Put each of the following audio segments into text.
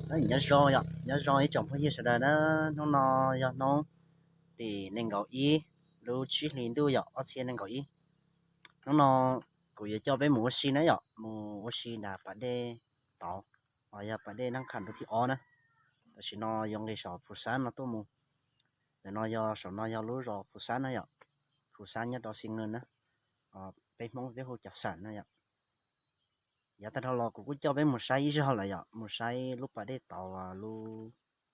Nyob zoo yom, nyob zoo ib tsoom phooj ywg sawv daws na. Hnub no yog hnub tim nees nkaum ib lub tsib hlis ntuj yom, ob txhiab nees nkaum ib. Hnub no kuv yuav coj peb mus ua si na yom, mus ua si nram pas dej tauv, yog pas dej Naj Qham ntu thib ob na. Tam sim no yuav nqis saum Phu Xab no tuaj mus. Ntawm no yog, saum no yog lub zos Phu Xab na yom. Phu Xab nyob rau Xi Ngw na, peb Hmoob peb hu Cas Xam na yom. Yav tag dhau los kuv kuj coj peb mus saib ib zaug lawm yom, mus saib lub pas dej tauv lub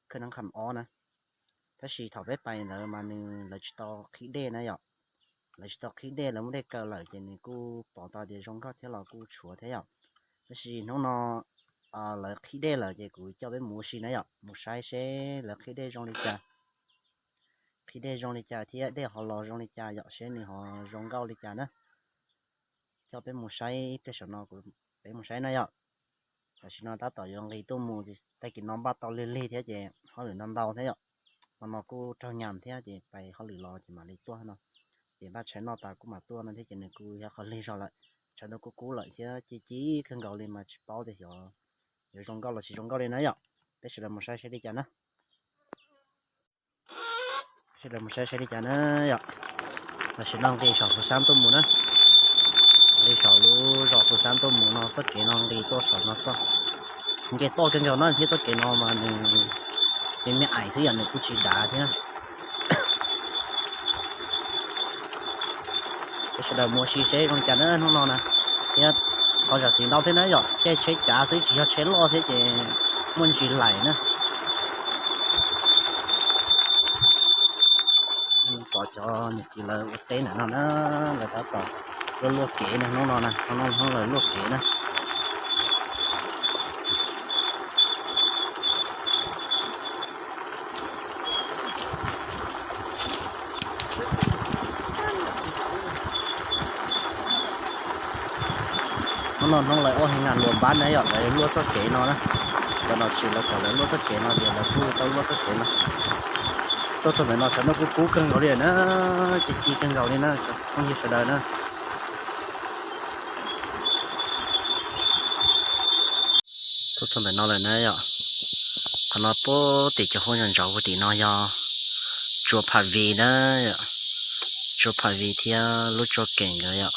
khawj Naj Qham ob na. Tab sis thaum peb pais ntawd mas nws, lawv tsis tau qhib dej na yom. Lawv tsis tau qhib dej, lawv muab dej kaw lawm ces nws kuj pom tau tias zoo nkauj thiab los kuj tshuav thiab yom. Tab sis hnub no lawv qhib dej lawm ces kuv coj peb mus ua si na yom, mus saib seb lawv qhib dej zoo li cas. Qhib dej zoo li cas thiab dej ho los zoo li cas yom, seb nws ho zoo nkauj li cas na. Coj peb mus saib ib pliag saum no, peb mus saib na yom. Tam sim no tab tom yuav nqis tuaj mus, tag kis no npaj tau lig lig thiab ces hauj lwm ntau ntau thiab yom. Hmo no kuj raug nyam thiab ces pais hauj lwm los ces mam li tuaj no. Ces npaj tshav noj tas kuj mam tuaj no thiab ces nws kuj yog qhov lig zog lawm. Tshav ntuj kuj kub lawm thiab ci ci kawg nkaus li mas tsis paub tias xyov yuav zoo nkauj los tsis zoo nkauj li na yom. Peb sawv daws mus saib saib li cas na. Sawv daws mus saib saib li cas na yom. Tam sim no nqis saum Phu Xab tuaj mus na. Nqis saum lub zos Phu Xab tuaj mus no txoj kev no nqis tuaj saum no tuaj. Nce toj kawg nkaus no thiab txoj kev no mas nws me me aim xwb yom, nws kuj tsis dav thiab. Peb sawv daws mus ua si seb zoo li cas na hnub no na. Thiab qhov zam txim ntau thiab na yom, caij tsheb cav xwb tsis yog tsheb loj thiab ces muaj ntsis laim na. Pom cov niam txiv lawv ua teb ntawm no na, lawv tab tom luaj luaj kev na hnub no na, hnub no hnub lawv luaj kev na. Hnub no hnub lawv ua hee nas luas npab na yom, lawv luaj txoj kev no na. Cov nom tswv lawv kom lawv luaj txoj kev no ces lawv kuj tau luaj txoj kev no. Tuaj txog ntawm no tshav ntuj kuj kub kawg nkaus li na, ci ci kawg nkaus li na, phooj ywg sawv daws na. Tuaj txog ntawm no lawm na yom. Qhov no puag tim cov huab ntsov ntsov puag tim no yog tsua Pham Vis na yom. Tsua Pham Vis thiab lub tsua Keem nkawd yom.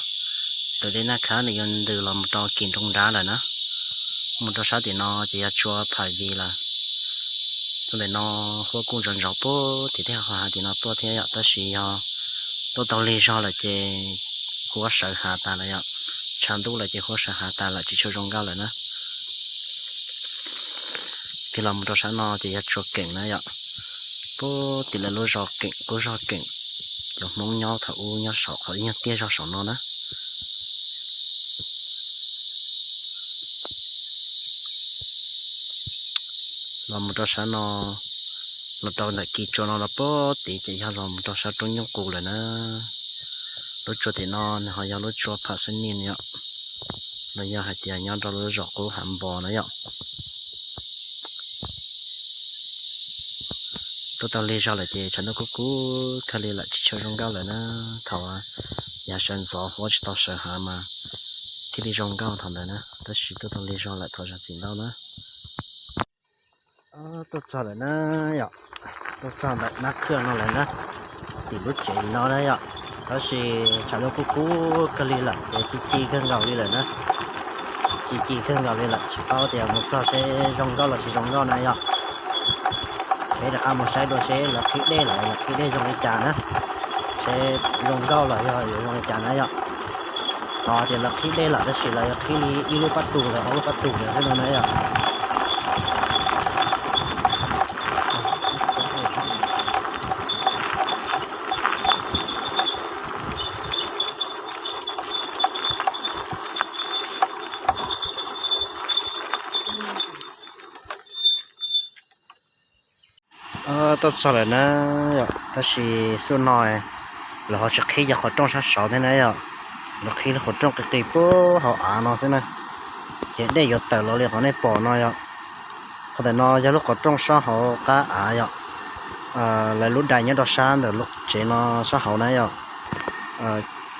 Tus dej Naj Khab nws yuav ntws los mus rau Kis Nroog Nrab lawm na. Mus rau sab tim no ces yog tsua Pham Vis lawm. Txog ntawm no huab kuj ntsov ntsov puag tim tej hav tim no tuaj thiab yom, tab sis yog tuaj tau lig zog lawm ces huab sawv hav tas lawm yom. Tshav ntuj lawm ces huab sawv hav tas lawm tsis tshua zoo nkauj lawm na. Tig los mus rau sab no ces yog tsua Keem na yom. Puag tim lawv lub zos Keem, qub zos Keem, cov Hmoob nyob thaum ub nyob saum qhov ib nyuag tiaj zog saum no na. Los mus rau sab no, los rau ntawm Kis Tsua no los puag tid ces yog los mus rau sab roob Nyuj Qus lawm na. Lub tsua tim no nws ho yog lub tsua Pham Xab Nis yom, los yog hais tias nyob rau lub zos qub Hav Npos na yom. Tuaj tau lig zog lawm ces tshav ntuj kub kub kawg li lawm tsis tshua zoo nkauj lawm na. Thaum yav sawv ntxov huab tsis tau sawv hav mas thiaj li zoo nkauj thaum ntawd na, tab sis tuaj tau lig zog lawm thov zam txim ntau na. Tuaj txog lawm na yom, tuaj txog ntawm Nab Khwj no lawm na, tim lub tsev no na yom, tab sis tshav ntuj kub kub kawg li lawm ces ci ci kawg nkaus li lawm na. Ci ci kawg nkaus li lawm tsis paub tias mus txog seb zoo nkauj los tsis zoo nkauj na yom. Peb rov qab mus saib dua seb lawv qhib dej lawm, lawv qhib dej zoo li cas na, seb zoo nkauj los yog yuav zoo li cas na yom. Tos tias lawv qhib dej lawm tab sis lawv yuav qhib li ib lub pab tug los ob lub pab tug lawm xwb no na yom. Tuaj txog lawm na yom, tab sis xub no lawv ho tsis qhib cov qhov rooj sab saud thiab na yom. Lawv qhib lub qhov rooj qis qis puag hauv av no xwb na, ces dej yuav tawm los li qhov nej pom no yom. Qhov ntawm no yog lub qhov rooj sab hauv qab av yom. Lawv lub dais nyob rau sab ntawm lub tsev no sab hauv na yom.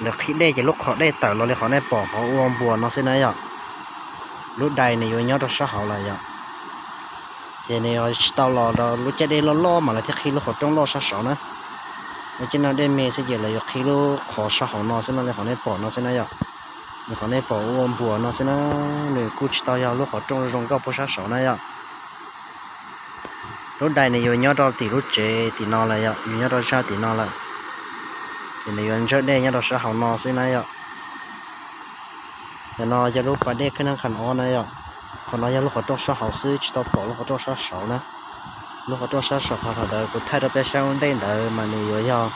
Lawv qhib dej ces lub qhov dej tawm los li qhov nej pom qhov ua npuas no xwb na yom. Lub dais nws yuav nyob rau sab hauv lawm yom. Ces nws yuav tsis tau los rau lub caij dej loj loj mas lawv thiaj qhib lub qhov rooj loj sab saud na. Lub caij no dej me xwb ces lawv yuav qhib lub qhov sab hauv no xwb no li qhov nej pom no xwb na yom. Li qhov nej pom ua npuas no xwb na, nws kuj tsis tau yog lub qhov rooj zoo nkauj puag sab saud na yom. Lub dais nws yuav nyob rau tim lub tsev tim no lawm yom, yuav nyob rau sab tim no lawm. Ces nws yuav ntsawj dej nyob rau sab hauv no xwb na yom. Ntawm no yog lub pas dej khab nab khas ob na yom. Qhov no yog lub qhov rooj sab hauv xwb, tsis tau pom lub qhov rooj sab saud na. Lub qhov rooj sab saud qhov thaum ntawd kuv thaij rau peb saib ua ntej ntawd mas nws yuav yog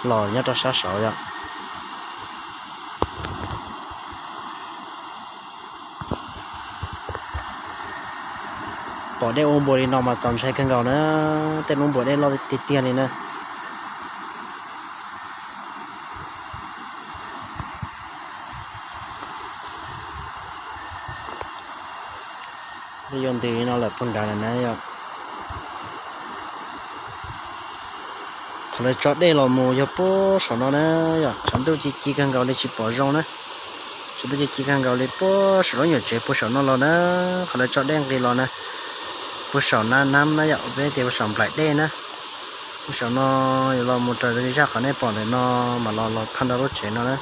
los nyob rau sab saud yom. Pom dej ua npuas li no mas txaus ntshai kawg nkaus na, tej lub npuas dej loj tiag tiag li na. Dej yuav ntws li no lawm puag nrad lawm na yom. Qhov lawv tso dej los mus yog puag saum no na yom, tshav ntuj ci ci kawg nkaus li tsis pom zoo na. Tshav ntuj ci ci kawg nkaus li puag saum lub nyuam tsev puag saum no los na, qhov lawv tso dej nqis los na. Puag saum nab nab na yom, peb tias puag saum nplaim dej na. Puag saum no yuav los mus raws zaj qhov nej pom ntawm no mas los los phaj nrau lub tsev no na.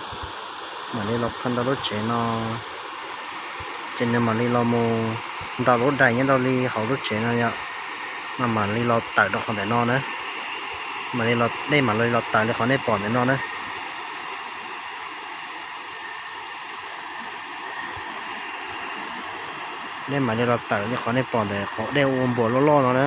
Mam li los phaj nrau lub tsev no, ces nws mam li los mus ntaus lub dais nyob rau li hauv lub tsev no yom. Mas mam li los tawm rau qhov ntawm no na. Mam li los, dej mam li los tawm li qhov nej pom ntawm no na. Dej mam li los tawm li qhov nej pom ntawm qhov dej ua npuas loj loj no na.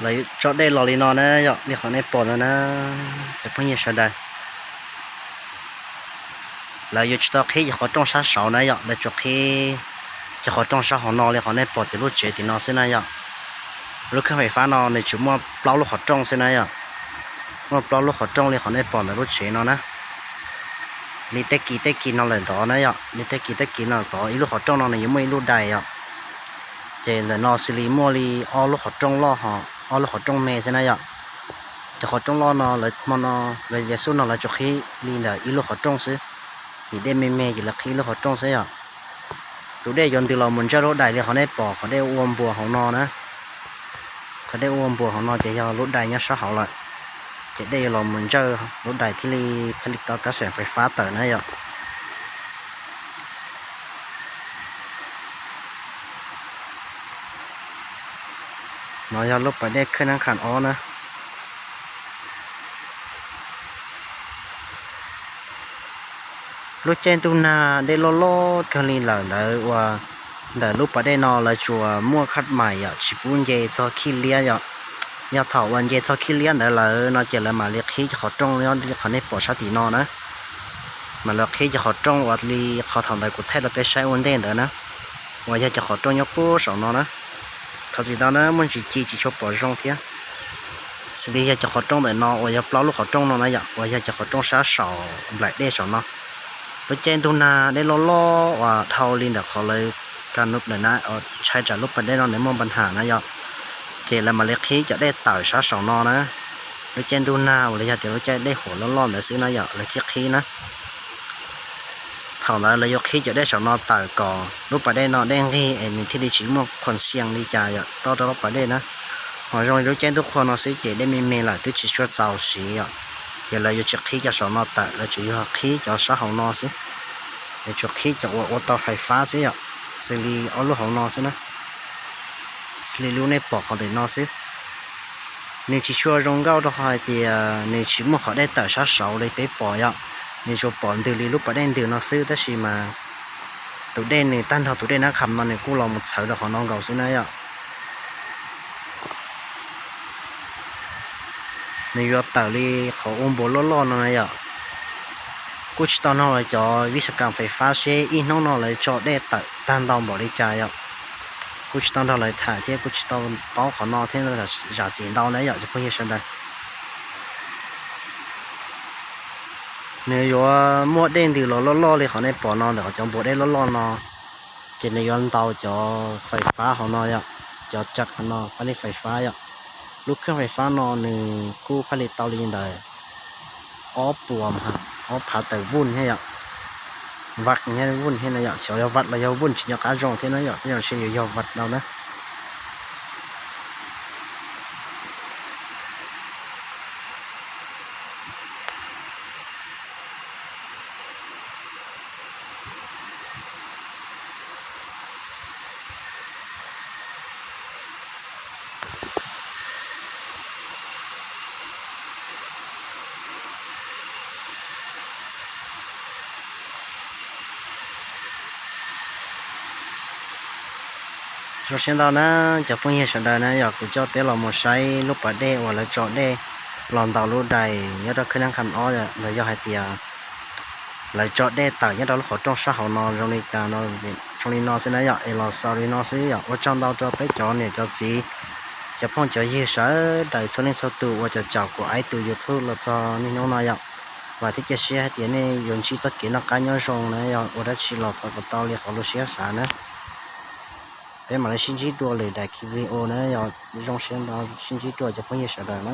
Lawv tso dej los li no na yom, li qhov nej pom no na, cov phooj ywg sawv daws. Lawv yuav tsis tau qhib cov qhov rooj sab saud na yom, lawv tsuas qhib cov qhov rooj sab hauv no li qhov nej pom tim lub tsev tim no xwb na yom. Lub kheej fais fab no nws tsuas muaj plaub lub qhov rooj xwb na yom. Muaj plaub lub qhov rooj li qhov nej pom ntawm lub tsev no na. Li tej kis tej kis no lawm ntov na yom, li tej kis tej kis no tod ib lub qhov rooj no nws yuav muaj ib lub dais yom. Ces ntawm no xws li muaj li ob lub qhov rooj loj ho ob lub qhov rooj me xwb na yom. Cov qhov rooj loj no lawv hmo no, lawv yav xub no lawv tsuas qhib li ntawm ib lub qhov rooj xwb. Vim dej me me ces lawv qhib ib lub qhov rooj xwb yom. Tus dej yuav ntws los mus ntsawj lub dais li qhov nej pom qhov dej ua npuas hauv no na. Qhov dej ua npuas hauv no ces yog lub dais nyob sab hauv lawm. Ces dej yuav los mus ntsawj lub dais thiaj li pab li tau kab xeem fais fab tawm na yom. No yog lub pas dej khab nab khas ob na. Lub caij ntuj nag dej loj loj kawg li lawm ntawd uas ntawm lub pas dej no lawv tsuas muaj khab mais yom, tsis pub nce txog khij liab yom. Yog thaum uas nce txog khij liab ntawd lawm no ces lawv mam li qhib cov qhov rooj nyob li qhov nej pom sab tim no na. Mas lawv qhib cov qhov rooj uas li qhov thaum ntawd kuv thaij rau peb saib ua ntej ntawd na, uas yog cov qhov rooj nyob puag saum no na. Thov txim ntau na, muaj ntsis ci tsis tshua pom zoo thiab. Xws li yog cov qhov rooj ntawm no uas yog plaub lub qhov rooj no na yom, uas yog cov qhov rooj sab saum nplaim dej saum no. Lub caij ntuj nag dej loj loj uas dhau li ntawm qhov lawv ka nuj ntawm na, ntshai tsam lub pas dej no nws muaj npa nham na yom, ces lawv mam li qhib cov dej tawm sab saum no na. Lub caij ntuj nag uas los yog tias lub caij dej huam loj loj ntawd xwb na yom, lawv thiaj qhib na. Thaum ntawd lawv yuav qhib cov dej saum no tawm kom lub pas dej no dej nqig es nws thiaj li tsis muaj khuam xias li cas yom, toj rau lub pas dej na. Ho zoo li lub caij ntuj qhua no xwb ces dej me me lawm twb tsis tshua txaus siv yom, ces lawv yuav tsis qhib cov saum no tawm, lawv tsuas yog qhib cov sab hauv no xwb. Es tsuas qhib cov uas ua tau fais fab xwb yom, xws li ob lub hauv no xwb na, xws li lub nej pom qhov ntawm no xwb. Nws tsis tshua zoo nkauj rau qhov hais tias nws tsis muaj qhov dej tawm sab saud li peb pom yom, nws tsuas pom ntws li lub pas dej ntws no xwb, tab sis mas tus dej nws tag nrho tus dej nab kham no nws kuj los mus txhawv rau qhov no nkaus xwb na yom. Nws yuav tawm li qhov ua npuas loj loj no na yom. Kuj tsis tau nrog lawv cov vij xas kas fais fab seb ib hnub no lawv tso dej tawm tag ntau npaum li cas yom. Kuj tsis tau nrog lawv tham thiab kuj tsis tau paub qhov no thiab, zam txim ntau na yom cov phooj ywg sawv daws. Nws yuav muaj dej ntws los loj loj li qhov nej pom no ntawm qhov cov npuas dej loj loj no, ces nws yuav ntaus cov fais fab hauv no yom, cov caj hauv no, phab li fais fab yom. Lub kheej fais fab no nws kuj phaj li tau li ntawd ob puas mas Ob phav tawm vuj thiab yom, vaj thiab vuj thiab no yom, xyov yog vaj los yog vuj tsis nco qab zoo thiab na yom, tej zaum ntshe yuav yog vaj no na. Zoo siab ntau na cov phooj ywg sawv daws na, yog kuv coj peb los mus saib lub pas dej uas lawv tso dej los ntaus lub dais nyob rau khab nab qha ob, los yog hais tias lawv tso dej tawm nyob rau lub qhov rooj sab hauv no zoo li cas, zoo li no xwb na yom, es los xaus li no xwb yom. Ua tsaug ntau rau peb cov niam cov txiv, cov phooj cov ywg sawv daws txhua leej txhua tus uas caum caum kuv ib tus YouTube los txog niaj hnub no yom. Vam thiab cia siab hais tias nej yuav ntsib txoj kev noj qab nyob zoo na, yog ua dab tsi los thov kom tau li qhov lub siab xav na. Peb mam li sib ntsib dua lwm daim video na, yog zoo siab ntau sib ntsib dua cov phooj ywg sawv daws na.